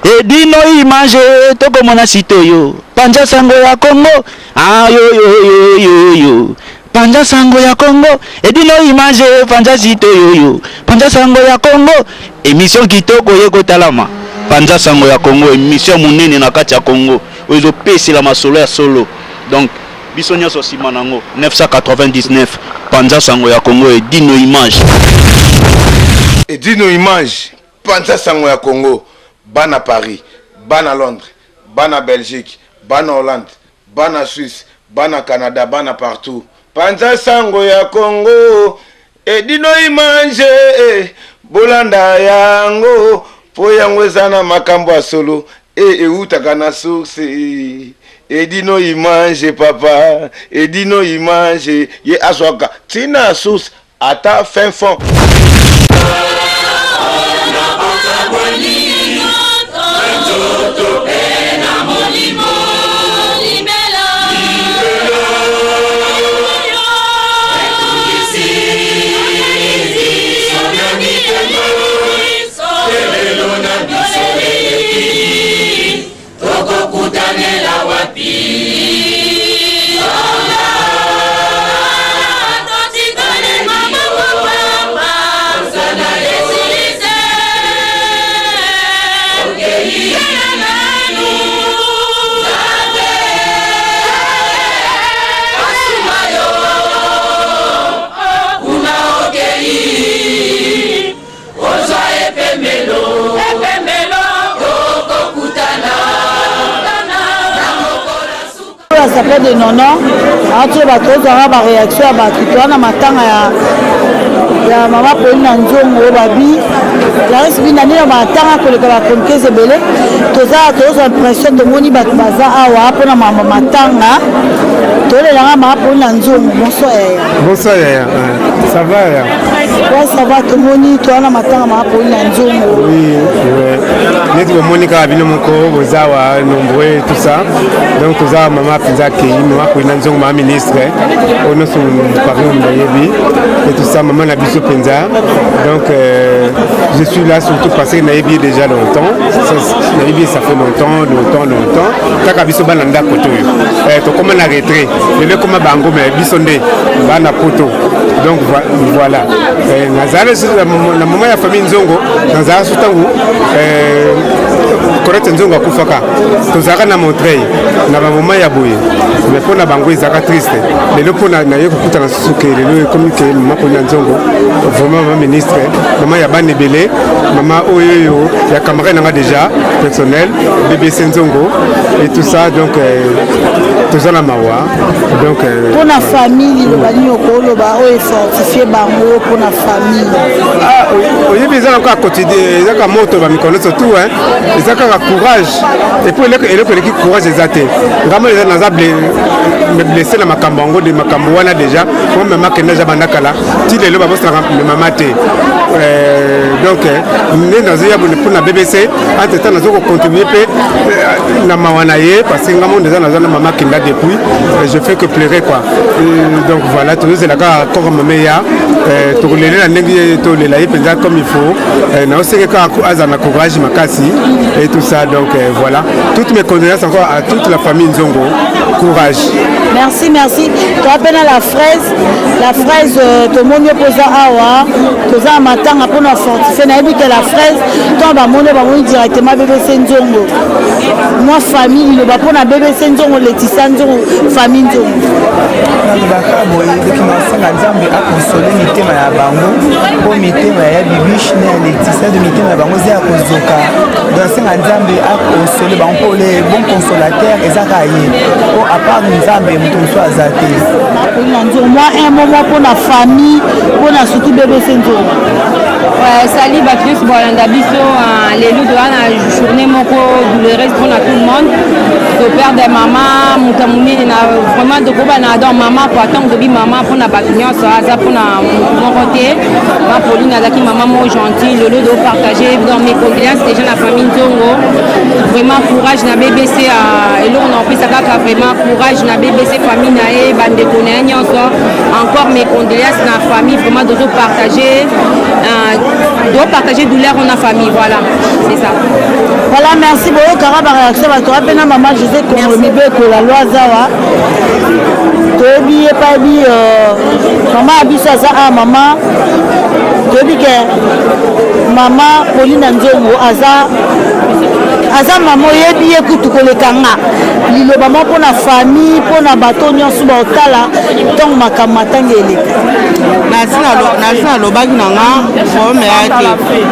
Edino image tokomona site oyo panza sango ya Congo ayoyoyoyoyo panza sango ya Congo Edino image panza site oyoyo panza sango ya Congo emission kitoko ye kotalama panza sango ya Congo emission monene na kati ya Congo oyo ezopesela masolo ya solo donc biso nyonso nsima nango 999 panza sango ya Congo Edino image. Edino image Panza sango ya Congo bana Paris, bana Londres, bana Belgique, bana Hollande, bana Suisse, bana Canada, bana partout. Panza sango ya Congo Edino image eh, bolanda yango po yango eza na makambo ya solo e ewutaka na source Edino image papa Edino image ye azwaka tina source Ata fin fond. Tokokutanela wapi? Sapeur de nono aotiyo bato ozwaka baréaction ya bato toa na matanga ya ya mama Pauline na nzongo babi Clarisse Binda nde na matanga koleka bachroniqueuse ebele toza tozwa impression tomoni bato baza awa mpona mambo matanga tolelanga mama Pauline na nzongo. Bonsoir yaya. Bonsoir yaya, ça va yaya? Ouais, ça va. Tomoni toa na matanga mama Pauline na nzongo. Oui, ouais. Neti bomoni kaka bino moko boza awa nombreux, tout ça. Donc toza mama mpenza akei, mama Pauline na nzongo, mama ministre oyo nyonso Paris bayebi et tout ça, mama na biso mpenza. Donc je suis là surtout parce que nayebi ye déjà longtemps. Nayebi ye ça fait longtemps, longtemps, longtemps. Kaka biso bana ndako to oyo tokóma na retrait lelo ekóma bango, mais biso nde bana poto. Donc voilà, nazala na mama ya famille Nzongo, nazala so ntango Correct Nzongo akufaka, tozalaka na Montreuil na bamoma ya boye. Mais mpo na bango ezalaka triste. Lelo mpo naye kokutana susu ke lelo ekomi ke mama Pauline Nzongo, vraiment mama ministre, mama ya bana ebele, mama oyo oyo ya camarade nanga déjà personnel BBC Nzongo et tout ça. Donc toza na mawa donc. Mpona famille, liloba nini okoloba oyo efortifie bango mpona famille? Oyebi, eza kaka quotidien, eza kaka moto bamikolo nyonso tout, eza kaka courage. Et puis eloko eleki courage eza te. Ngambo eza naza blessé na makambo yango de makambo wana déjà po mama akende aza banda kala ti lelo babosanaka mama te. Donc nde nazoya mpona BBC, entre temps nazo kocontribue mpe na mawa na ye, parce que ngambo eza naza na mama akenda depuis, je fais que pleurer quoi. Donc voilà, tozozela kaka koko mama eya, tokolelela ndenge tolela ye mpenza comme il faut. Naosenge kaka aza na courage makasi et tout ça. Donc voilà, toutes mes condoléances encore à toute la famille Nzongo, courage. Merci, merci. Toa mpe na la fraise, la fraise. Tomoni yo mpoza awa, toza na matanga mpona fortifie. Nayebi ke la fraise to bamoni yo, bamoni directement BBC Nzongo. Mwa famille, liloba mpona BBC Nzongo, Letisa Nzongo, famille Nzongo. Nalobaka boye, soki nasenga Nzambe akonsole mitema ya bango, mpo mitema ya Bibiche na ya Letisia de mitema ya bango eza ya kozoka. Donc asenga Nzambe akonsole bango, mpo le bon consolateur eza kaka ye, mpo à part Nzambe moto mosusu aza te. Na Nzongo, mwa un mot mwa mpona famille, mpona surtout BBC Nzongo. Ouais, sali bato nyonso bolanda biso. Lelo toza na journée moko douloureuse mpona tout le monde. Toperdre mama, moto ya monene na vraiment tokobana. Donc mama po ntango tobi mama mpona bato nyonso, aza mpona motu moko te. Ma Pauline azalaki mama moko gentil. Lelo topartage donc mes condoléances déjà na famille Nzongo. Vraiment courage na BBC. Eloko na kopesa kaka vraiment courage na BBC, famille na ye, bandeko na ye nyonso. Encore mes condoléances na famille. Vraiment tozopartage, Topartage douleur na famille, voilà, c'est ça. Voilà, merci. Boyokaka baréaction bato wape na mama José Kongo Mibeko la loi zawa toyebi ye payebi mama ya biso aza a mama toyebi ke mama Paulina Nzongo aza aza mama oyebi ye kutu koleka nga liloba moko mpona famille mpona bato nyonso baotala ntango makambo matanga eleka. Nasi nalobaki na nga problème ya te,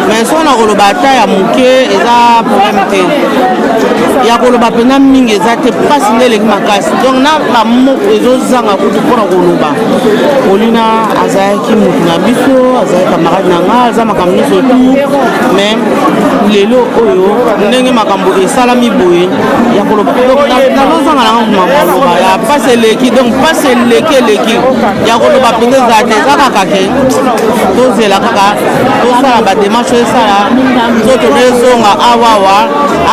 mais so na koloba ata ya moke eza problème te, ya koloba mpenza mingi eza te, mpasi nde eleki makasi, donc na bamoko ezozanga kutu mpona koloba. Polina azalaki motu na biso, azalaki camarade na nga, aza makambo nyonso tu, mais lelo oyo ndenge makambo esalami boye ya koloba, donc nazozanga nanga maloba ya mpasi eleki, donc mpasi eleki eleki ya koloba mpenza eza te, eza kaka ke tozela kaka tosala badémarche oyo esala nzoto no ezonga awawa,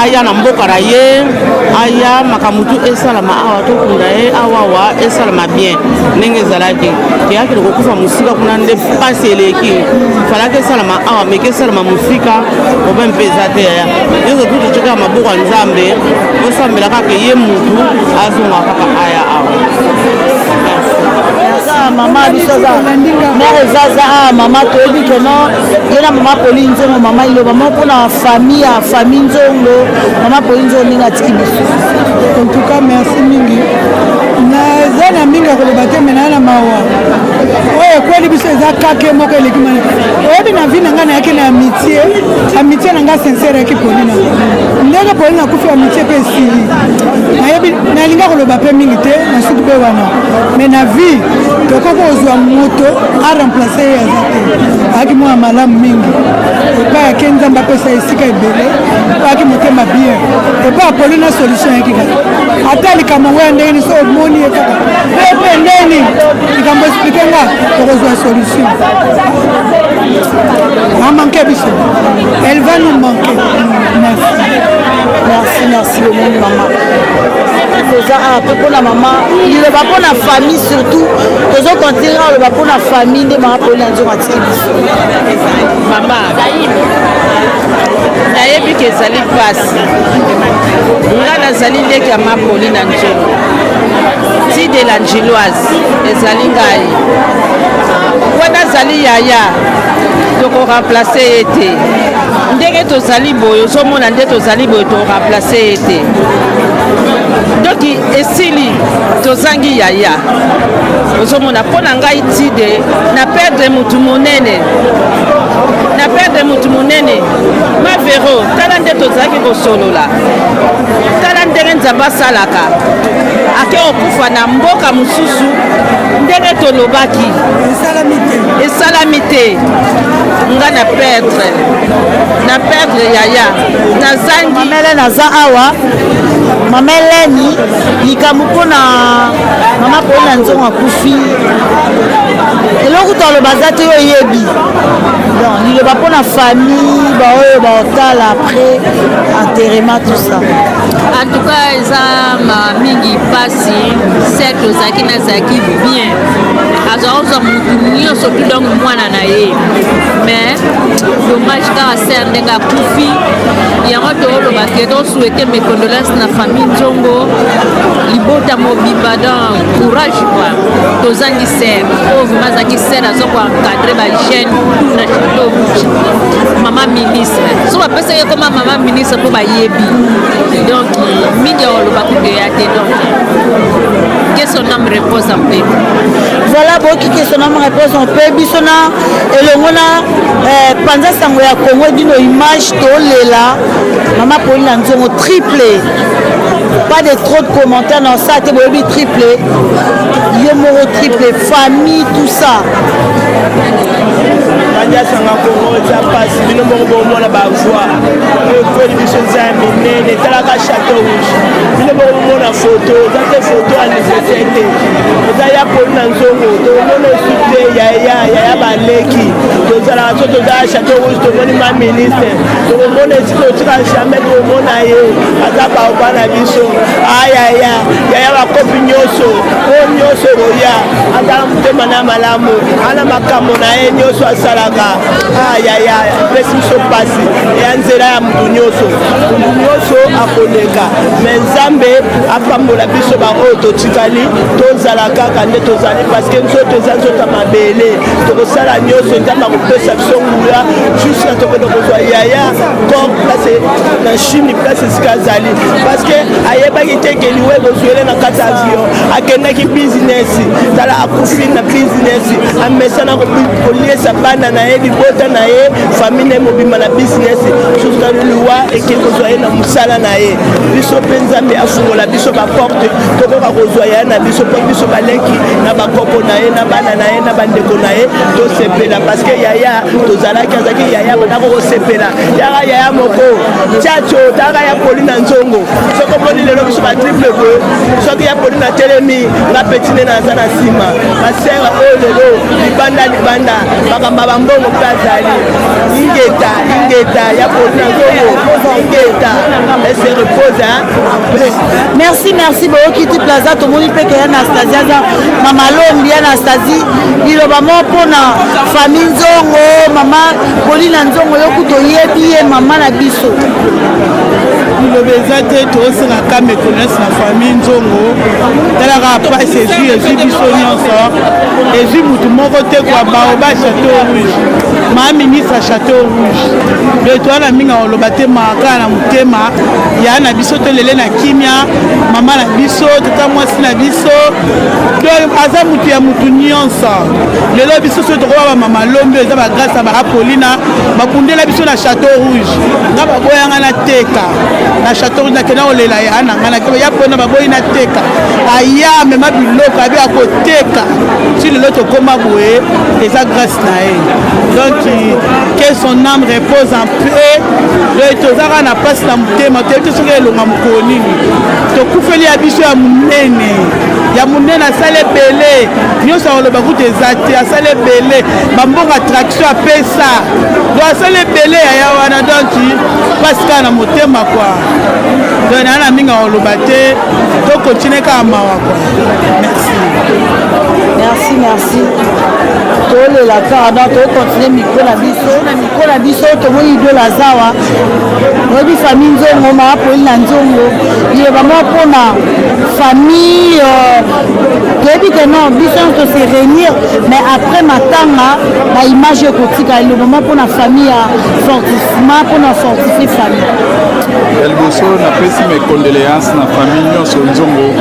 aya na mboka na ye, aya makambo tu esalama awa, tokunda ye awawa, esalama bien ndenge ezalaki. Keyakende kokufa mosika kuna nde mpasi eleki, falaki esalama awa meke esalama mosika, problème mpe eza te. Yaya nyonso tu totyaka maboko ya Nzambe, tosambela kaka ye mutu azonga kaka aya awa. Mama biso aza mare eza awa, mama toyebi keno ye na mama Poli Nzongo. Mama, iloba moko mpona famille ya famille Nzongo, mama Poli Nzongo ndenge atiki biso. En tout cas, merci mingi. Naza na mingi ya koloba te, me naa na mawa oyo ekweli biso, eza kake moko eleki mana. Oyebi, na vie na ngai nayaki na amitié, amitié na ngai sincère yaki Polina. Ndenge Polina akufi, amitié mpe esili. Nayebi nalinga koloba mpe mingi te na suki mpe wana, mais na vie tokoki kozwa moto aremplace ye aza te. Ayaki mwana malamu mingi epai ake, Nzambe apesa esika ebele. Ayaki motema bien epai Apolina, solution ayaki kaka ata likambo yango ya ndenge nini, so omoni ye kaka mpe ndeni likambo explique nga, tokozwa solution. Amanke biso, elle va nous manquer. Merci. Merci, merci. Omoni mama toza awa mpe mpona mama, liloba mpona famille surtout, tozocontinue aloba mpona famille nde mama Polina Nzongo atiki biso. Mama, nayebi ke ezali mpasi. Nga nazali leki ya mapoli na Nzongo ti de la Njiloise, ezali ngai wana, azali yaya, tokoremplace ye te. Ndenge tozali boye, ozomona nde tozali boye, toremplace ye te. Donc esili, tozangi yaya. Ozomona, mpo na ngai tide na perdre mutu monene, na perdre mutu monene. Mavero, tala nde tozalaki kosolola, tala ndenge Nzambe asalaka, ake kokufa na mboka mosusu ndenge tolobaki esalami te. Nga na perdre, na perdre yaya, nazangi. Mamele naza awa, mama Eleni, likambo mpona mama Polina Nzongo akufi, eloko to aloba aza te, yo oyebi. Donc liloba mpona famille baoyo baotala après enterrement, tout ça. En tout cas, eza ma mingi mpasi. Certes ozalaki, nazalaki bien, azwaka kozwa motu nyonso tu, donc mwana na ye, mais dommage kaka sœur ndenge akufi. Yango tooloba ke tosouhaite mes condoléances na famille Nzongo, libota mobimba. Donc courage quoi, tozangi sœur oyo vraiment azalaki sœur, aza koencadre bajeune tout na Château Rouge. Mama ministre, so bapesaki ekoma mama ministre mpo bayebi. Donc mingi ya koloba kutu eya te. Donc que son âme repose en paix. Voilà, boyoki, que son âme repose en paix. Biso na elongo na panza sango ya Congo dino image, tolela mama Paulina Nzongo triple. Pas de trop de commentaires na osala te, boyebi triple yo moko, triple famille, tout ça. Bandiasanga Kongo, eza mpasi. Bino moko bomona bavoi oyo ekweli biso, eza ya minene. Etalaka Château Rouge, bino moko bomona foto, eza te foto anniversaire te, eza ya Poli na Nzongo. Tokomona esu te yaya, yaya baleki tozalaka so tozala Château Rouge, tomoni ma ministre, tokomona esika otika jamais tokomona ye, aza baoba na biso. Ayaya yaya, bakopi nyonso oyo nyonso ekoya, azala motema na malamu, ana makambo na ye nyonso asalaka. Talaka ayaya ah, epesi biso mpasi ya nzela ya moto nyonso, moto nyonso akoleka, me Nzambe apambola biso baoyo totikali, tozala kaka nde tozali, parceke nzoto eza nzoto ya mabele. Tokosala nyonso, Nzambe akopesa biso nguya juska tokende kozwa yaya corps place na chine, place esika azali, parceke ayebaki te ke liwa ekozwele na kati ya avion. Akendaki bizinesi, tala akufi na bizinesi. Amesana koliesa bana na ye, libota na ye, famille na ye mobimba na bizinesi, susu liwa eke kozwa ye na mosala na ye. Biso mpe Nzambe afungola biso baporte, tokoka kozwa ya na biso, mpo biso baleki na bakoko na ye, na bana na ye, na bandeko na ye, tosepela, parceke yaya tozalaki, azalaki yaya bandako kosepela yaka yaya moko tiaco taka ya poli na nzongo. Soki omoni lelo biso batriple boye, soki ya poli na telemi, nga peti nde naza na nsima basere oyo lelo libanda libanda makambo ya bambongo mpe azali. Ingeta, ingeta ya poli na nzongo, ingeta, ese repose. Merci, merci. Boyoki ti Plaza, tomoni mpe ke Anastasie aza mama Lombi. Anastasie, liloba moko mpona famille Nzongo, mama Polina Nzongo, yo kutu oyebi ye, mama na biso. Liloba eza te, tosenga kame connaisse na famille Nzongo. Talaka pasi ezwi, ezwi biso nyonso, ezwi mutu moko te kwa baoba Chateau Rouge, maa ministre ya Chateau Rouge. Donc toza na mingi koloba te, maka na motema ya na biso, tolele na kimia mama na biso, tata mwasi na biso. Donc aza mutu ya mutu nyonso. Lelo biso soki tokoba bamama Lombi, eza bagrâce ya baapolina babundela biso na Chateau Rouge. Nga baboyanga nateka na Chateau Rouge, nakenda kolela ya na ngai nakeba ya mpona baboyi nateka, aya amema biloko abi akoteka. Ti lelo tokóma boye, eza grâce na ye. Donc que son âme repose en paix. Donc toza kaka na mpasi na motema, toyebi te soki elonga mokolo nini. Tokufeli ya biso ya monene, ya monene, asala ebele nyonso, akoloba kutu eza te. Asala ebele, bambongo attraction apesa, donc asala ebele yaya wana. Donc mpasi kaka na motema kua, donc naa na mingi akoloba te, tokontinue kaka mawa kua. Merci. Merci, merci. Tolela kaka, donc tokontinue micro na biso, na micro na biso. Tomoni Idole azawa, oyebi famille Nzongo, mama Poli na Nzongo, liloba moko mpona famille. Toyebi ke non, biso nyonso tose réunir, mais après matanga baimage ekotika. Liloba moko mpona famille ya fortissement, mpona fortifie famille. Ya liboso, napesi mes condoléances na famille nyonso Nzongo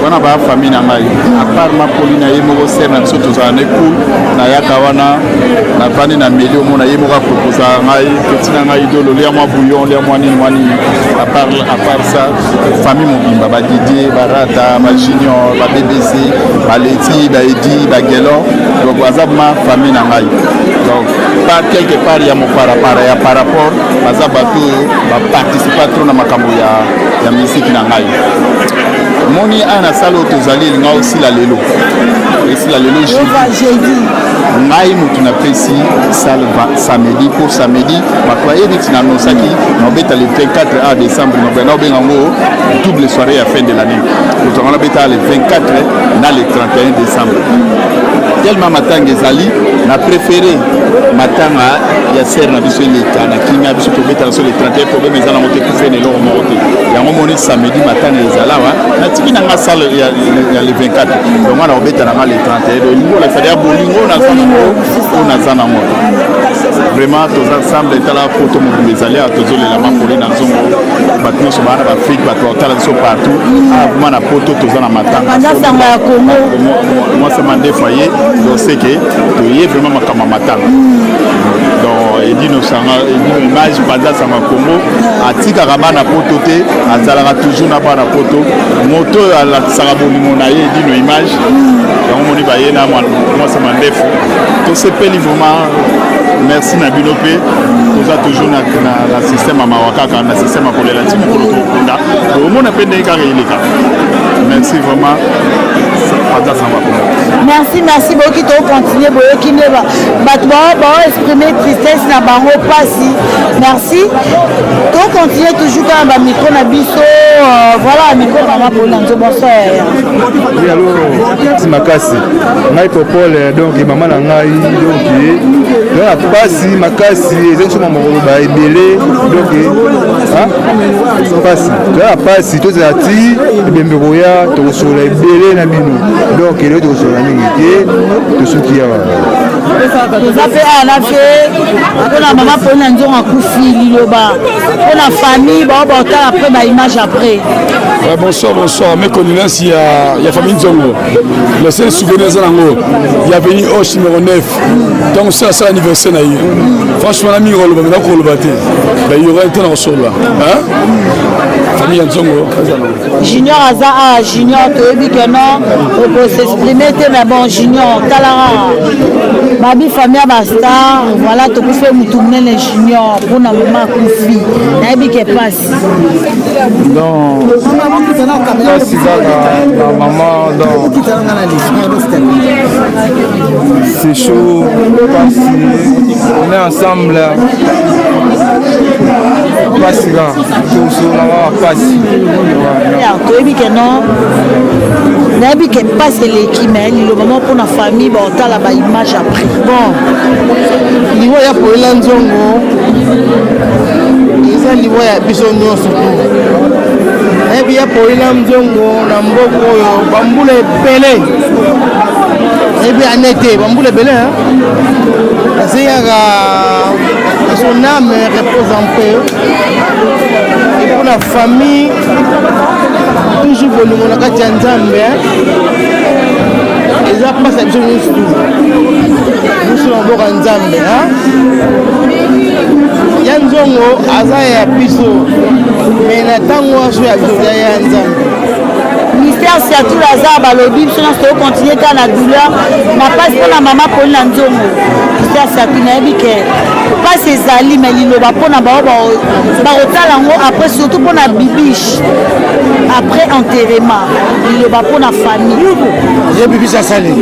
wana, baa famille na ngai. À part mapoli na ye moko, sœur na biso, tozala ne cool. Nayaka wana, navandi na meli, omona ye moko aproposaka ngai: petit na ngai Idolo, lia mwa bouillon, lia mwa nini, mwa nini. À part ça, famille mobimba, badidier, barata, bajunior, babbc, baleti, baedi, bagelor, donc baza ma famille na ngai. Donc par quelque part ya moparapara ya par rapport, baza bato oyo baparticipa trop na makambo ya misiki na ngai. Moni awa na sala oyo tozali, elinga osila lelo, esila lelo jeudi. Ngai motu napesi salle samedi, mpo samedi bato baye neti nanosaki naobeta le 24 a décembre, naobenga yango double soirée ya fin de l'année. Kozwanga nabeta le 24 na le 31 décembre. Tellement matanga ezali, na préféré matanga ya sœur na biso eleka na kimia, biso tobeta na so le 31. Problème eza nango te, kufe na eloko moko te. Yango moni samedi matanga ezala awa, natiki na nga salle ya le 24, donc nga na kobeta na nga le 31. Donc elingi olakisa ya bolingo naza nango, oyo naza nango vraiment. Toza ensemble, etala foto mobimba ezali awa, tozolela makoli na Nzongo. Bato nyonso baa na baafrike, bato baotala biso partout awa, vraiment na poto toza na matanga. Sango ya Kongo. Mwasi mandefu aye, donc c'est que toye vraiment makambo ya matanga. Donc Edino Sanga, Edino Image, Panza Sanga Congo, atikaka bana poto te, azalaka toujours na bana poto. Moto oyo alakisaka bolingo na ye, Edino Image. Yango moni baye na mwasi mandefu, tosepeli vraiment. Merci na bino mpe. Toza toujours na système ya mawa, kaka na système ya kolela ti mokolo tokokunda, tokomona mpe ndenge kaka eleka. Merci vraiment. Panza sango ya Congo. Merci, merci boyoki tocontinue boyoki nde bato baoexprime tristesse na bango mpasi. Merci, tocontinue toujours kaka bamicro na biso. Voilà micro mama Paulina Nzo, bonsoir yaya. Oui, allo, makasi ngai popole donc mama na ngai donc na pasi makasi eza biso mamokoloba ebele donc pasi toza na pasi tozala ti ebembe koya tokosolola ebele na bino donc eloko tokosolola mingi te tosuki awa. Toza mpe awa na fe mpona mama Paulina Nzongo akufi, liloba mpona famille bao baotala après baimage après. Ouais, bonsoir, bonsoir. Mes condoléances, il y a famille Nzongo. Le seul souvenir, c'est il y a venu Hoche numéro 9. Donc, c'est ça l'anniversaire. Franchement, l'ami Roloba, mais d'accord, ben, il y aura un temps dans là. Hein? Famille Nzongo. Junior aza awa. Junior, toyebi ke non okosexprime te, mais bon Junior, talaka babi famille ya bastar, voilà, tokufi motu monene Junior mpona mama akufi, nayebi ke pasi. Donc pasi kaka na mama, donc c'est chaud, pasi, on est ensemble, pasi kaka, tosolola kaka pasi. Toyebi ke non, nayebi ke mpasi eleki, mais liloba moko mpona famille baotala baimage après. Bon, liwa ya Poela Nzongo eza liwa ya biso nyonso. Tu nayebi ya Poela Nzongo na mboka oyo bambula ebele, nayebi ane te, bambula ebele nasengaka son âme repose en paix et pour la famille toujours bolingo na kati ya Nzambe. Eza mpasi ya biso nyonso, biso na mboka Nzambe. Ya Nzongo aza ya biso, mais na ntango aso ya biso ya ya Nzambe. Mystère Siatula aza, balobi biso nyonso tokocontinue kaka na douleur na mpasi mpona mama Paulina Nzongo. Mystère Siatula, nayebi ke mpasi ezali, mais liloba mpona bao bakotala yango après, surtout mpona Bibiche après enterrement, liloba mpona famille. Ye Bibiche asali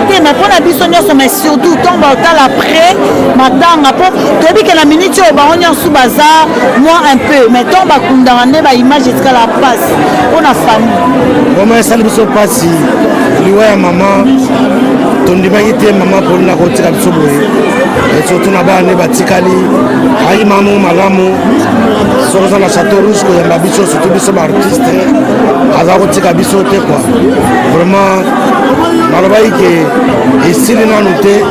te, mais mpona biso nyonso, mais surtout ntongo baotala après matanga, mpo toyebi ke na miniti oyo bango nyonso baza mwa un peu, mais ntongo bakundaka nde baimage etikala mpasi mpona famille. Vraiment esali biso mpasi liwa ya mama. Tondimaki te mama Paulina kotika biso boye, surtout na bana nde batikali. Ayi mama malamu, soki oza na Chateau Rouge koyamba biso, surtout biso baartiste, aza kotika biso te quoi. Vraiment nalobaki ke esili nanu te.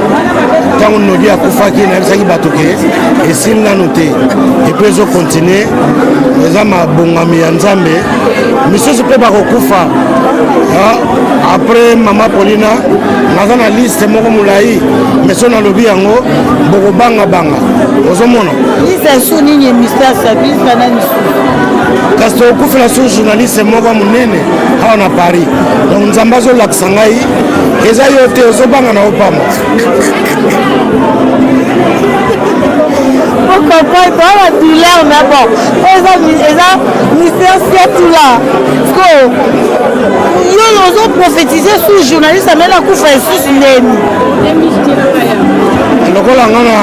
Ntango Nodi akufaki, nayebisaki bato ke esili nanu te et puis ezocontinue, eza mabongami ya Nzambe. Misusu mpe bakokufa après mama Paulina. Naza na liste moko molai, mais so nalobi yango bokobangabanga, ozomona. Liste su nini? Mystère Service na nani? Kasi tokokufela su journaliste moko monene awa na Paris. Donc Nzambe azolakisa ngai, eza yo te, ozobanga na opamba. Ocomprendre toa na douleur, mais bon, eza eza mystère Siatula ko yo ozoprophétise sous journaliste ameli akufa lisusu ndeni. Lokola nga na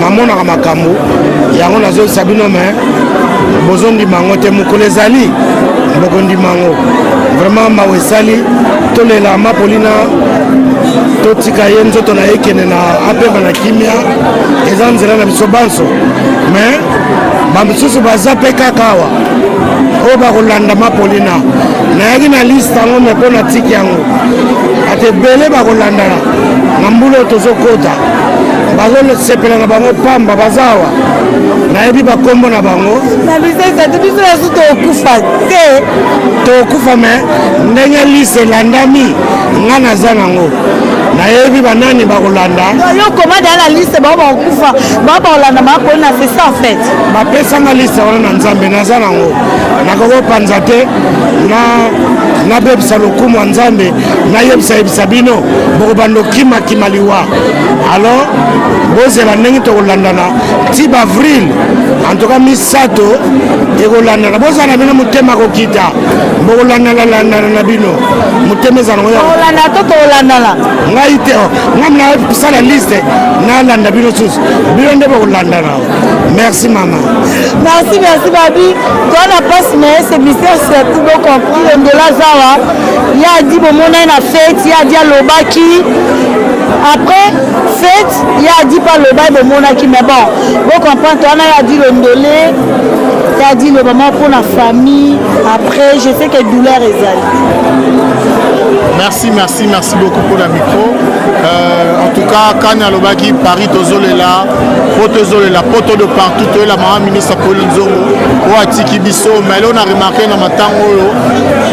namonaka makambo yango, nazoyebisa bino, mais bozondima yango te. Mokolo ezali bokondima yango. Vraiment mawa esali, tolela ma Paulina, totika ye nzoto na ye ekende na apema na kimia. Eza nzela na biso banso, mais bamisusu baza mpe kaka awa oyo bakolanda ma Paulina. Nayaki na liste yango, mais mpo natiki yango, bato ebele bakolandana na mbula oyo tozokota, bazosepela na bango pamba, baza awa, nayebi bakombo na bango. Na biso biso nyonso tokokufa te. Tokokufa, mais ndenge liste elandami, nga naza nango. Nayebi banani bakolanda. Yo koma deja na liste bao bakokufa, bao bakolanda mama Pauline, c'est ça en fait. Bapesanga liste wana na Nzambe, naza nango, nakoki kopanza te na nabebisa lokumu ya Nzambe, nayebisayebisa bino bokobanda okimakima liwa. Alors bozela ndenge tokolandana ti baavril, en tout cas misato ekolandana. Bozala na bino motema kokita, bokolandana landana na bino motema ezala ngo. Olanda to tokolandana? Ngai te, oh. Ngai nasala liste, nalanda bino susu, bino nde bokolandana. Merci mama. Merci, merci babi. Toi na passe, mais c'est mystère, c'est tout bon comprendre. Ndola zawa ya di bomona ye na fête, ya di alobaki après fête, ya di pa loba ye bomonaki, mais bon, bo comprendre. Toi na ya di londole, ya di loba moko pour la famille. Après je sais que douleur ezali. Merci, merci, merci beaucoup pour la micro. En tout cas, Kanya Lobaki, Paris Tozolela, Potozolela, Poto de partout, la maman ministre Pauline Nzongo, oyo atiki biso, mais là on a remarqué na matango oyo,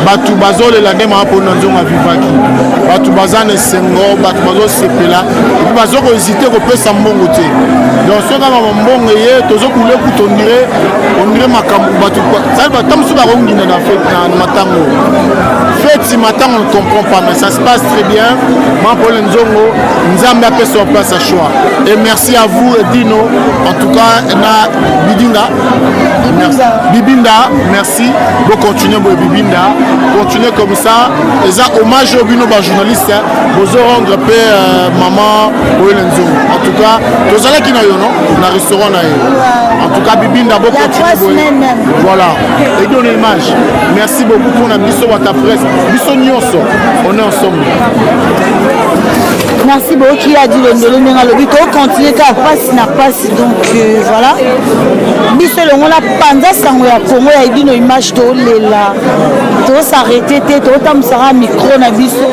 batu bazolela nde maman Pauline Nzongo avivaki. Batu baza na esengo, batu bazosepela, et puis bazo ko hésiter kopesa mbongo te. Donc soki kaka mbongo eye, tozokule kutu on dirait makambo batu ça mosusu bakongina na fête na matango. Fête matango, on ne comprend pas, mais ça se passe très bien. Maman Pauline Nzongo, Nzambe apesa place à choix. Et merci à vous Dino, en tout cas na Bidinga. Merci. Bibinda, merci. Bon, continuez bo Bibinda, continuez comme ça. Et ça hommage au bino ba journaliste, bozo rendre pe maman Pauline Nzongo. En tout cas, tozalaki na yo non na restaurant na yo. En tout cas Bibinda, bo continuer boye. Voilà. Et donne image. Merci beaucoup pour la biso wata presse. Biso nyonso, on est ensemble. Merci beaucoup qui a dit le ndolo ndenge alobi tocontinue kaka mpasi na mpasi. Donc voilà, biso elongo na panza sango ya Congo ya Edino Image, tolela, tosarrete te, totambwisaka micro na biso.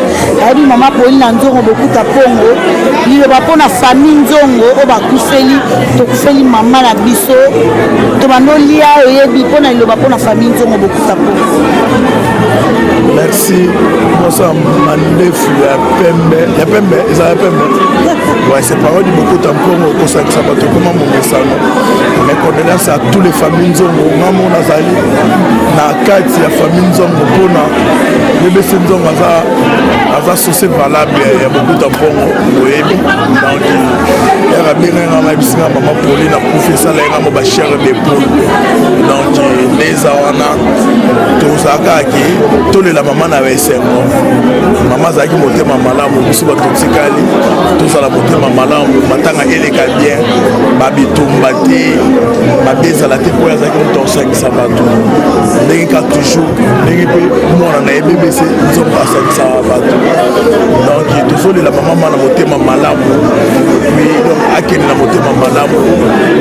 Ayebi mama Pauline na Nzongo bokuta pongo liloba mpo na famille Nzongo oyo bakufeli, tokufeli mama na biso, tobanda olia oyebi mpo na liloba mpo na famille Nzongo bokuta pongo. Merci. Bonsoir, mandefu ya pembe, ya pembe, eza ya pembe. Ouais, c'est parole du Bokota Mpongo, kosangisa bato ekoma momesano. Mes condoléances à tous les familles Nzongo. Nga mo nazali na kati ya famille Nzongo mpona BBC Nzongo aza source valable ya Bokota Mpongo, boyebi. Donc yaka bengai nga mayebisi nga mama Pauline akufi, esala ye nga mo ba chair de poule. Donc nde eza wana, tozalaka ke tolela mama na esengo. Mama azalaki motema malamu, biso bato totikali tozala motema malamu, matanga eleka bien, babitumba te, mabe ezala te, mpo azalaki moto akosangisa bato ndenge ka toujours, ndenge mpe mwana na ye BBC Nzongo asangisaka bato. Donc tozolela mama ma na motema malamu, puis donc akende na motema malamu,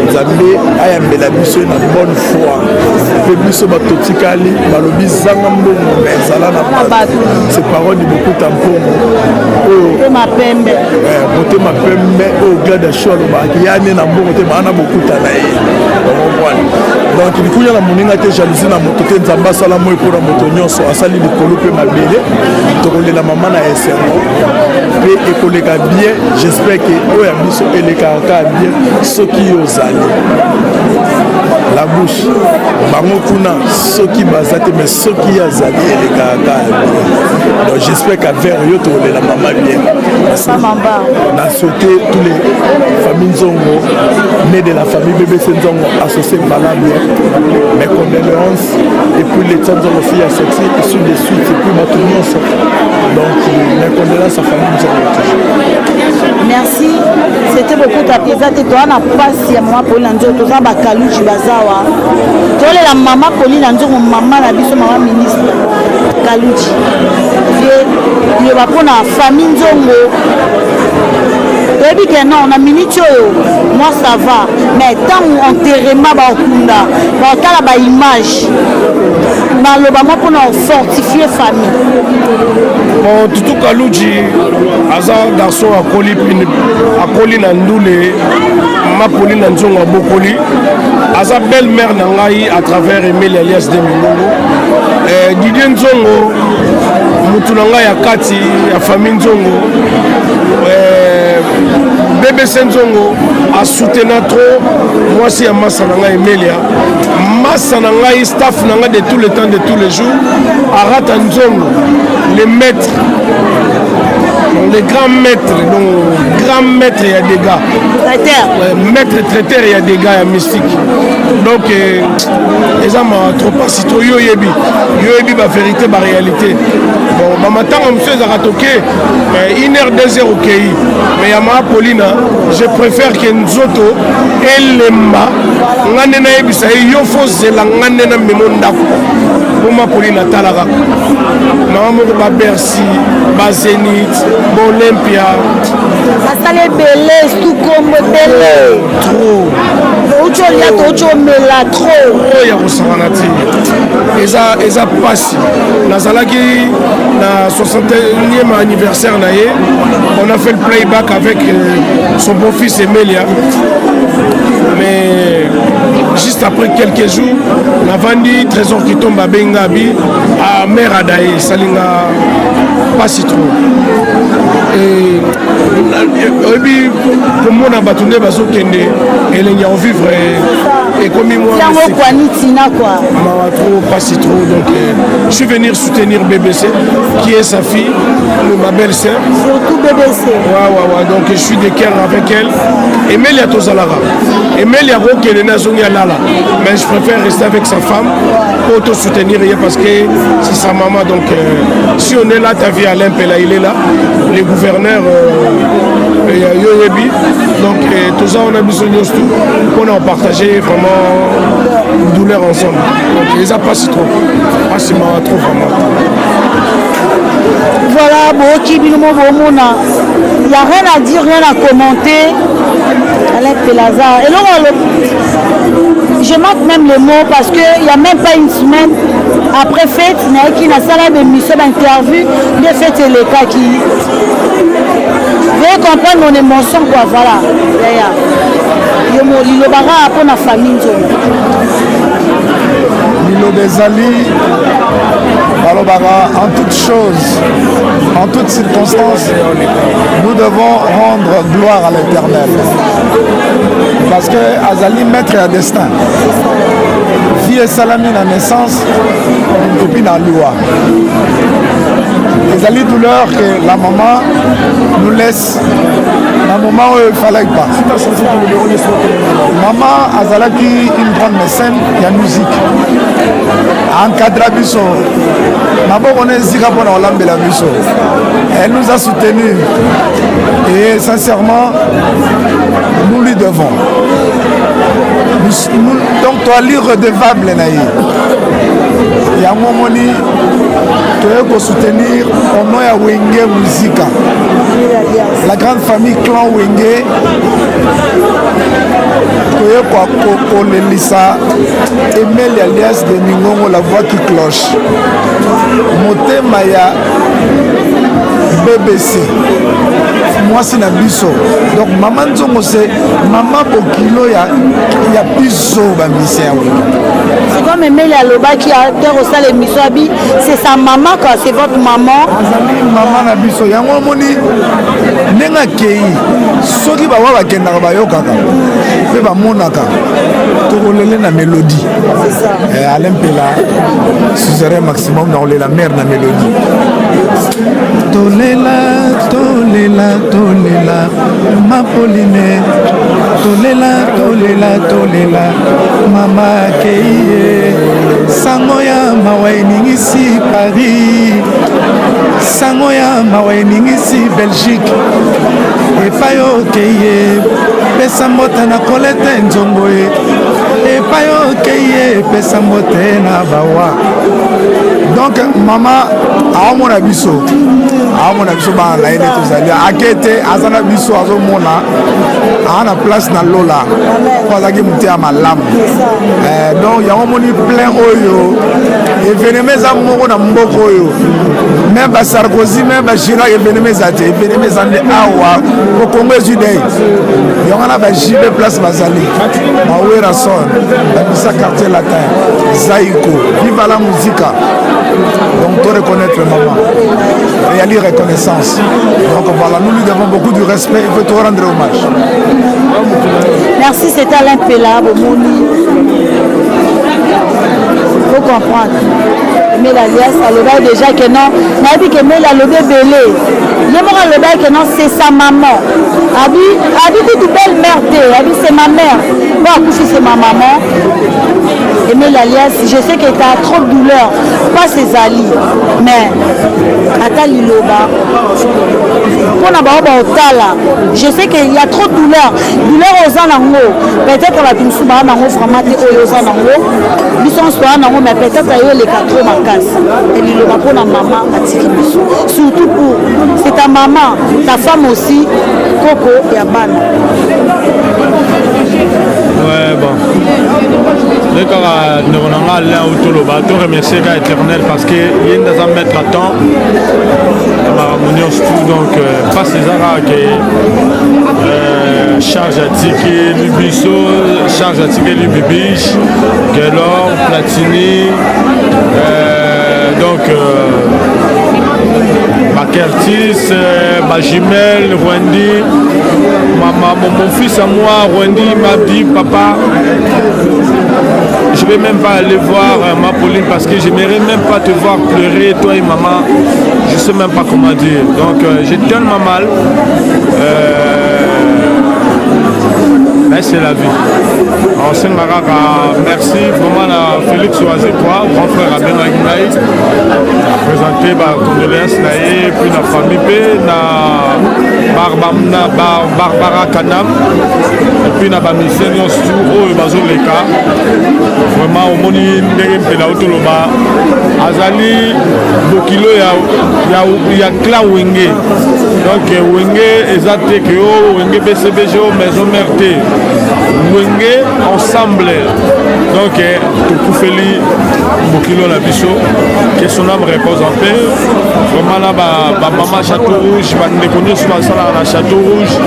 Nzambe ayambela biso na bonne foi. Mpe biso bato totikali, balobi zanga mbongo mais ezala na bato. C'est parole du Bokuta Mpongo oyo motema pembe, motema pembe oyo Glada Show alobaki ya ne na mbongo te, maa na bokuta na ye okomprendre. Donc likunya na moninga te, jalousie na moto te. Nzambe asala moi mpona moto nyonso, asali likolo mpe mabele. Tokolela mama na esengo mpe ekoleka bien. J'espère ke oyo ya biso elekaka kaka bien. Soki yo ozali la bouche bango kuna, soki baza te, mais soki ye azali, elekaka kaka bien. Donc j'espère qu'à vers yo tokolela mama bien. Na souhaité tous les familles Nzongo, né de la famille BBC Nzongo, associé valable, mes condoléances. Et puis les Nzongo fille à sexy et suite de suite, et puis bato nyonso. Donc mes condoléances à famille Nzongo toujours. Merci, c'était beaucoup. Eza te, toza na mpasi ya mama Pauline na Nzongo, toza bakaluji bazawa, tolela mama Pauline na Nzongo, mama na biso, mama ministre Kaluji vie liloba mpo na famille Nzongo. Toyebi ke non, na minute oyo moi ça va, mais ntango enterrement bakokunda, bakotala baimage, maloba mwa mpona fortifier famille. Bon, Tutu Kaluji aza garçon akoli, akoli na ndule mapoli na Nzongo, abokoli, aza belle mère na ngai à travers Emile alias de Mingongo, Didier Nzongo. Mutu na ngai ya kati ya famille Nzongo eh, BBC Nzongo asoutena trop mwasi ya masa na ngai Emelia, masa na ngai staff na ngai de tout le temps de tous les jours, Arata Nzongo le maître, le grand maître, donc grand maître ya dégâts, traiteur, ouais, maître traiteur ya dégâts ya mystique. Donc eh, eza mawa trop pasi trop. Yo oyebi, yo oyebi ba vérité, ba réalité. Bon, ba matanga mosusu ezalaka toke mais une heure, 2 heures okei, mais ya maa Paulina, je préfère ke nzoto elemba nga nde nayebisa ye yo fo zela nga nde na memo ndako mpo ma Pauline atala kaka mama moko ba Bercy, ba Zenith, ba Olympia. Basala ebele sukombo ebele. Trop. Touti olia, touti omela trop. Oyo ya kosakana te, eza mpasi. Nazalaki na 61e anniversaire na ye, on a fait le playback avec son beau-fils Emelia, mais juste après quelques jours navandi Trésor Kitomba abenga abi a mère adaye, esalinga mpasi trop. Oyebi komona bato nde bazokende, elengi ya kovivre ekomi mwa yango kwani tina quoi. Mawa trop, pasi trop. Donc je suis venu soutenir BBC qui est sa fille, ma belle-sœur. Surtout BBC. Ouais, donc je suis de cœur avec elle. Emelia tozalaka, Emelia akokende nde azongi alala, mais je préfère rester avec sa femme pour te soutenir ye parce que c'est sa maman. Donc si on est là, ta vie Alain Pela, il est là, le gouverneur yo oyebi. Donc toza wana biso nyonso tu mpona kopartager vraiment douleur ensemble. Donc eza mpasi trop, mpasi, mawa trop vraiment. Voilà, boyoki bino mo bomona, y a rien à dire, rien à commenter. Alain Pelaza eloko je manque même les mots parce que il y a même pas une semaine après fête nayaki nasala baémission, bainterview nde fête elekaki. Veuillez comprendre mon émotion quoi. Voilà, yaya, yo mo lilobaka mpona famille Nzongo. Liloba ezali, balobaka, en toute chose, en toutes circonstances, nous devons rendre gloire à l'Éternel parce que azali maître ya destin. Vie esalami na naissance et puis na liwa. Ezali douleur que la maman nous laisse na moment oyo il fallait pas. Mama azalaki une grande mécène ya musique, encadra biso, maboko na esika mpona kolambela biso. Elle nous a soutenu et sincèrement nous lui devons nous, donc toali redevable na ye. Yango omoni toye kosoutenir au nom ya Wenge Musica, la grande famille clan Wenge. Toye kolelisa Emeli alias de Mingongo, la voix qui cloche, motema ya BBC, mwasi na biso. Donc mama Nzongo, se mama bokilo ya biso bamusicien ya Wenge. C'est comme Emeli alobaki te kosala émission abi, c'est sa maman quoi, c'est votre maman. Azali mama na biso. Yango omoni ndenge akei, soki bawa bakendaka, bayokaka mpe bamonaka, tokolele na mélodie. Alain Mpela suzerain maximum na kolela mare na mélodie. Tolela, tolela, tolela Mapoline, tolela, tolela, tolela mama akei ye. Sango ya mawa eningisi Paris, sango ya mawa eningisi Belgique. Epai okei ye, pesa mbote na Kolete Nzongo ye. Epai okei ye, pesa mbote na bawa. Donc mama aomona biso, aomona biso bana na ye nde tozali. Ake te, aza na biso, azomona, aa na place na lola po azalaki mote ya malamu. Donc yango omoni plein oyo événement eza moko na mboka oyo, même baSarkozy, même baChirac, événement eza te. Événement eza nde awa po Kongo ezwi dei. Yango wana bajibe place bazali bawera. Werrason, la quartier latin, Zaiko, viva la musica. Donc, toi reconnaître maman. Et à reconnaissance. Donc voilà, nous lui devons beaucoup de respect, il faut te rendre hommage. Merci, c'est Alain Pella, Bomoni. Faut comprendre. Mela alias alobaki déjà que non nayebi ke mela alobi ebele ye moko alobaki que non c'est sa maman abi abi kutu belle mère te abi c'est ma mère po akufi c'est ma maman Emile alias je sais que t'as trop de douleur mpasi ezali mais ata liloba mpo na bango baotala je sais que y a trop de douleur douleur oza nango peut-être bato mosusu baa nango vraiment te oyo oza nango biso nyonso toa nango mais peut-être yo eleka trop makasi liloba mpo na mama atiki biso surtout pour c'est ta maman ta femme aussi koko ya bana. Ouais, bon. nde kaka ndeko na nga alain otoloba to remercier kaka éternel parce que ye nde aza maître à temps na makambo nyonso tout donc mpasi eza kaka ke charge atikeli biso charge atikeli bibiche gelor platini donc Curtis, ma jumelle, Rwandi, mon fils à moi, Rwandi, m'a dit, papa, je vais même pas aller voir ma Pauline parce que j'aimerais même pas te voir pleurer, toi et maman. Je sais même pas comment dire. Donc j'ai tellement mal. Mais c'est la vie. Ensemble, merci vraiment à Félix Wazekwa, grand frère abengaki ngai présenter bacondoléance na ye puis na famille mpe na Barbara Kanam et puis na bamusicien nyonso oyo bazoleka. Vraiment omoni ndenge mpela otoloba azali bokilo ya clan Wenge. Donc Wenge eza te ke o Wenge BCBG o Maison Mère te, Wenge ensemble. Donc tokufeli bokilo na biso, que son âme repose en paix. Vraiment na bamama Château Rouge, bandeko nyonso basalaka na Château Rouge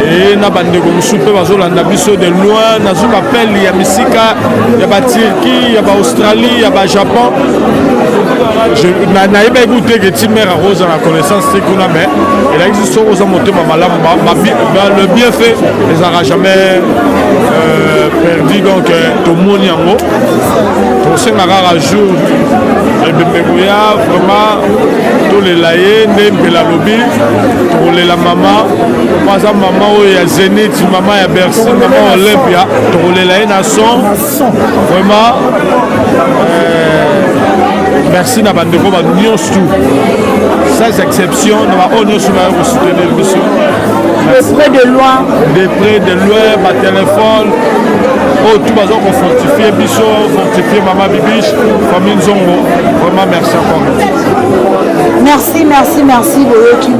e na bandeko mosusu mpe bazolanda biso de loin, nazwi bapele ya misika ya baturquie, ya baaustralie, ya bajapon. Nayebaki kutu te ke ti mare akoza na connaissance te kuna, mais elakisi soki oza motema malamu, le bienfait ezalaka jamais perdu. Donc tomoni yango, tosenga kaka jour ebembe koya, vraiment tolela ye nde mpela alobi tokolela mama po aza mama oyo ya Zénith, mama ya Bercy, mama Olympia. Tokolela ye na son vraiment. Merci na bandeko ba nyonso sans exception, na baoyo nyonso bayo kosoutenir biso. De près, de loin. De près, de loin, batelefone oyo tout baza kofortifie biso, fortifie mama Bibiche, famille Nzongo. Vraiment merci encore. Merci, merci, merci. Boyoki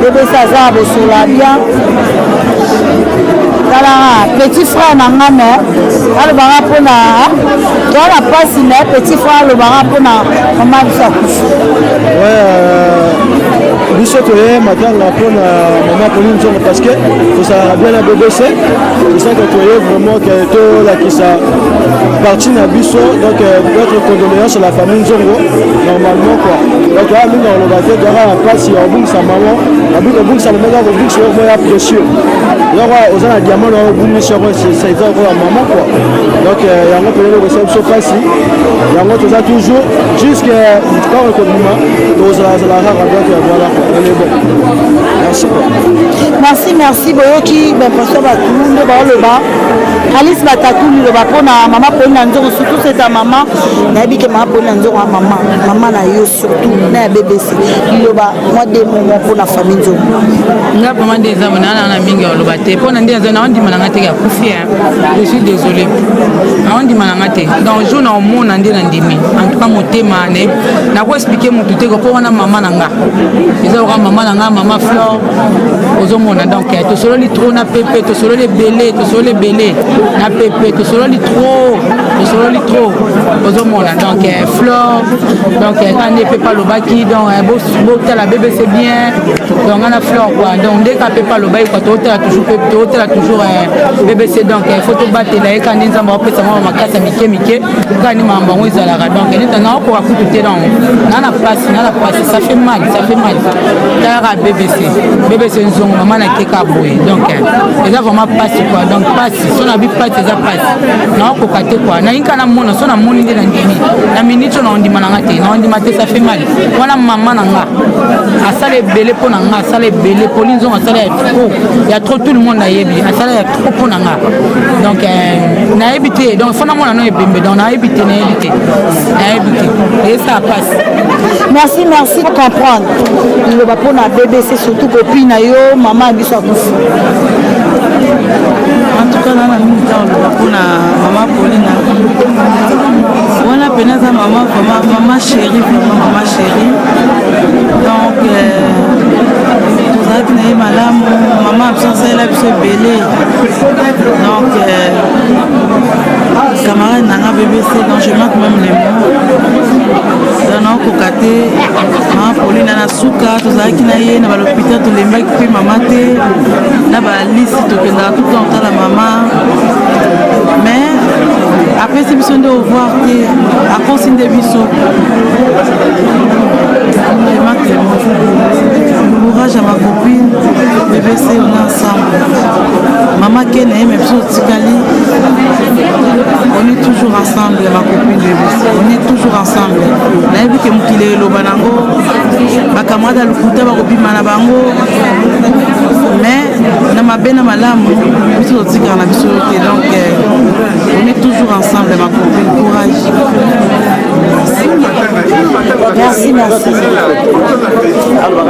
bebesa aza ya bosola bien. Talaka petit frère na nga, me alobaka mpona toa na mpasi, me petit frère alobaka mpona mama biso akufi. Biso toye matanga mpona mama Pauline Nzongo parce que tosalaka bien na BBC. C'est ça que toye vraiment ke tolakisa parti na biso. Donc notre condoléance à la famille Nzongo normalement quoi. Donc aya mingi akoloba te, toyaka na mpasi ya kobungisa mama. Kobungisa mama eza kobungisa eloko moko ya précieux, eloko oza na diamant na obungisi yango, eza lokola mama quoi. Donc yango mpenza eloko esala biso mpasi, yango toza toujours jusque ntango ekobima, tozalazala kaka. Donc voilà quoi, on est bon, merci quoi. Merci, merci. Boyoki baimpression, bato nde baoloba. Alice Batatu, liloba mpona mama Pauline na Nzongo, surtout c'est ta mama. Nayebi ke mama Pauline na Nzongo ya mama, mama na yo, surtout na ya BBC. Liloba mwa de momo mpona famille Nzongo. Nga vraiment nde eza naa na mingi ya koloba te mpo na nde naza naondima na nga te akufi. Je suis désolé, naondima na nga te. Donc jour na omona nde nandimi. En tout cas motema nakoexplike motu te mpo wana mama na nga eza loka mama na nga, mama Flore. Ozomona, donc tosololi trop na pepe, tosololi ebele, tosololi ebele na pepe, tosololi trop. Tosololi trop ozomona donc eh, Flore donc eh, kaka nde pepe alobaki donc eh, botala BBC bien donc nga na Flore quoi donc nde kaka pepe alobaki quoi totala toujours totala toujours BBC donc faut tobatela ye kaka nde Nzambe apesa mwa makasi ya mike mike kaka nde makambo yango ezalaka donc neti naokoka kutu te donc nga na pasi nga na pasi ça fait mal ça fait mal talaka BBC BBC nzongo mama na keka boye donc eza vraiment pasi quoi donc pasi so na bi pasi eza pasi naokoka te quoi nalingi kaka namona so namoni nde nandimi na minute oyo naondima na nga te naondima te ça fait mal wana mama na nga asala ebele mpo na nga asala ebele poli nzongo asala ya trop ya trop tout le monde ayebi asala ya trop mpo na nga donc euh, nayebi te donc fo namona no ebembe donc nayebi te nayebi te nayebi te esala pasi merci merci comprendre liloba mpo na bbc surtout copine na yo mama ya biso akufi en tout cas nana mingi ntango oloba mpona mama paulina wana mpena aza mama vraiment mama chérie vraiment mama chérie donc euh, tozalaki na ye malamu mama biso asalela biso ebele donc euh, camarade na nga bbc donc je manque même les mots donc naokoka te mama paulina na suka tozalaki na ye na balopita tolembaki mpe mama te na balisi tokendaka tout temps kotala mama mais apesi biso nde au revoir te akosi nde biso. Courage à ma copine BBC, on est ensemble. Maman Ken et même biso totikali on est toujours ensemble ma copine BBC, on est toujours ensemble. Nayebi ke mokili eloba nango bacamarade ya lokuta bakobima na bango mais na mabe na malamu biso totikala na biso te donc euh, on est toujours ensemble ma copine courage. Merci merci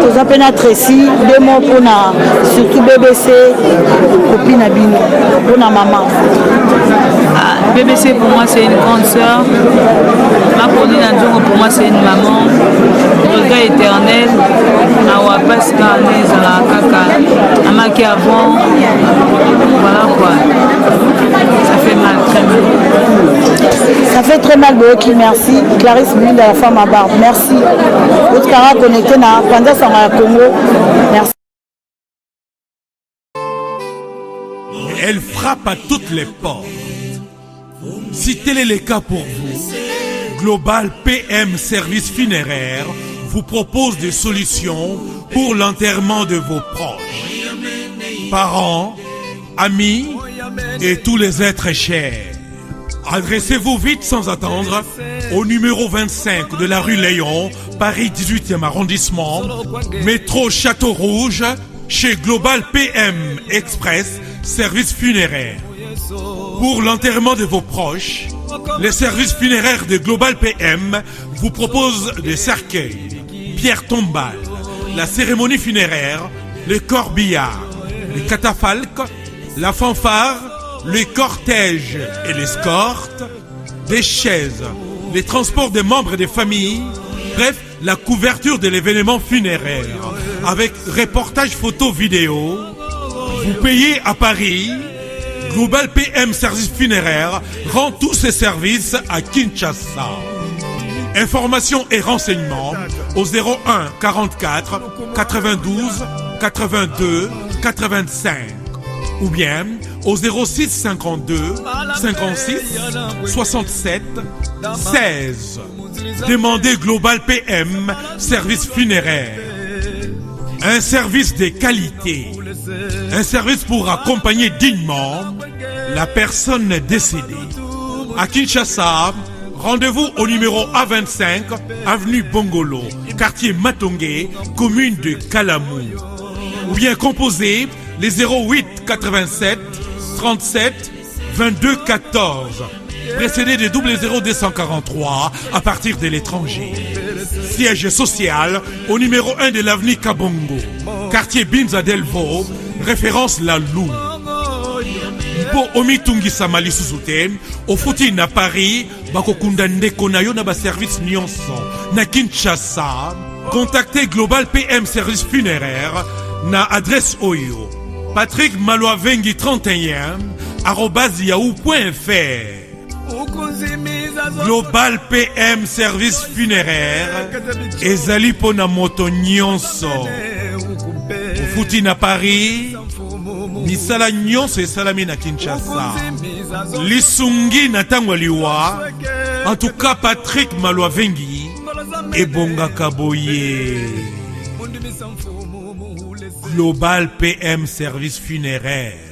toza mpe na Tracy deux mots mpona surtout BBC copine na bino mpona mama. Ah, BBC pour moi c'est une grande sœur. Ma Pauline Nzongo pour moi c'est une maman. Regret éternel. Awa Pascal ezala kaka amaki avant. Voilà quoi. Ça fait mal, très mal. Ça fait très mal Boyoki, merci. Clarisse Mulinda la femme à barbe, merci. Otikaka connecté na Panza Sango ya Congo. Merci. Elle frappe à toutes les portes. Si tel est le cas pour vous, Global PM Service Funéraire vous propose des solutions pour l'enterrement de vos proches, parents, amis et tous les êtres chers. Adressez-vous vite sans attendre au numéro 25 de la rue Léon, Paris 18e arrondissement, métro Château Rouge, chez Global PM Express, service funéraire. Pour l'enterrement de vos proches, les services funéraires de Global PM vous proposent des cercueils, pierres tombales, la cérémonie funéraire, le corbillard, le catafalque, la fanfare, les cortèges et l'escorte, des chaises, les transports des membres des familles, bref, la couverture de l'événement funéraire avec reportage photo vidéo. Vous payez à Paris. Global PM Service Funéraire rend tous ses services à Kinshasa. Informations et renseignements au 01 44 92 82 85 ou bien au 06 52 56 67 16. Demandez Global PM Service Funéraire. Un service de qualité. Un service pour accompagner dignement la personne décédée. À Kinshasa, rendez-vous au numéro A25, avenue Bongolo, quartier Matonge, commune de Kalamou. Ou bien composez les 08 87 37 22 14 précédé de 00243 à partir de l'étranger. Siège social au numéro 1 de l'avenue Kabongo, quartier Binza Delvaux, référence La Lou. Mpo omitungisama lisusu te ofuti na Paris bakokunda ndeko na yo na baservice nyonso na Kinshasa. Contactez Global PM Service Funéraire na adresse oyo Patrick Maluavengi 31 arobase yahoo.fr. Global PM Service Funéraire ezali mpo na moto nyonso. Ofuti na Paris, misala nyonso esalami na Kinshasa. Lisungi na ntango ya liwa. En tout cas, Patrick Maluavengi ebongaka boye. Global PM Service Funéraire.